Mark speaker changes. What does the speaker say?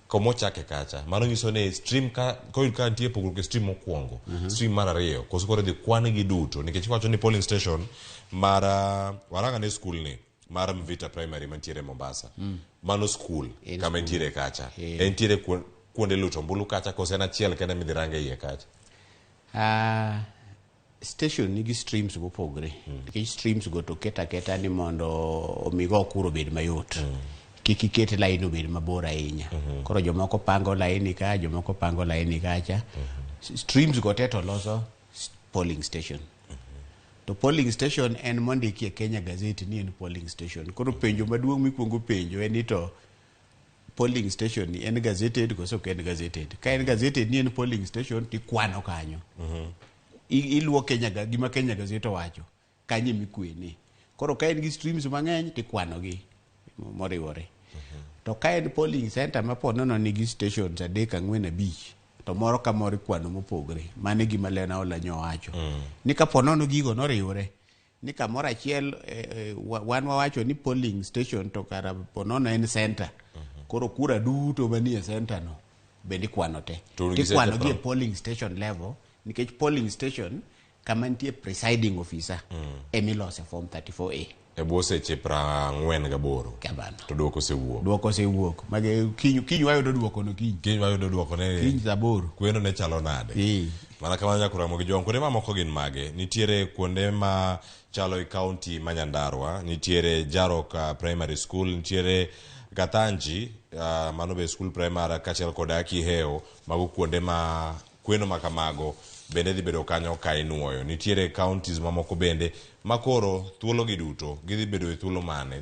Speaker 1: Komochake kacha mano nyiso ni stream ka koyud ka nitie pogruok e stream mokwongo stream mar ariyo koso koro idhi kwan gi duto nikech iwacho ni polling station mar waranga ne school ni mar Mvita Primary mantiere Mombasa mano school
Speaker 2: En
Speaker 1: kama
Speaker 2: school.
Speaker 1: entiere kacha
Speaker 2: Eh.
Speaker 1: entiere kuonde luto ombulu kacha koso en achiel kende midhi range iye kacha.
Speaker 2: Ah, station nigi streams mopogre nikech streams go to ket aketa ni mondo omi go kura obed mayot, kik iket line obed mabor ahinya. Koro jomoko pango laini ka, jomoko pango laini kacha. Streams go te to loso polling station. To polling station en mondiki e Kenya Gazette ni en polling station. Koro penjo maduong' mikwongo penjo en ni to polling station ni en gazetted koso ok en gazetted? Ka en gazetted ni en polling station, tikwano kanyo. Iluwo Kenya gima Kenya Gazette owacho kanyo emikwene. Koro ka en gi streams mang'eny, tikwanogi moriwore. To ka en polling center ma po nono nigi stations adek, ang'wen, abich, to moro ka moro ikwano mopogre. Mano e gima Lena Olanyo owacho ni kapo nono gigo noriwre ni kamoro achiel, wan wawacho ni polling station, to kara po nono en center. Koro kura duto manie center no bende ikwano te.
Speaker 1: To un gi
Speaker 2: Tikwano
Speaker 1: seche
Speaker 2: gi e polling station level, nikech polling station kama nitie presiding officer emilose form 34A.
Speaker 1: E bwo seche 48.
Speaker 2: Kamano.
Speaker 1: To duoko osewuok.
Speaker 2: Duoko osewuok. Mage kiny, kiny wayudo duoko no kiny.
Speaker 1: Kiny wayudo duoko ne
Speaker 2: Kiny saa 8.
Speaker 1: Kweno ne chalo nade? Mana kamano nyaka Ramogi Jowang'. Kuonde mamoko gin mage? Nitiere kuonde ma chalo e kaunti ma Nyandarua, nitiere Jarok Primary School, nitiere Gathanji, mano be school primary kaachiel kod Akiheo, mago kuonde ma kweno ma kamago bende dhi bedo kanyo ka inuoyo. Nitiere counties mamoko bende ma koro thuolo gi duto gidhi bedo e thuolo mane?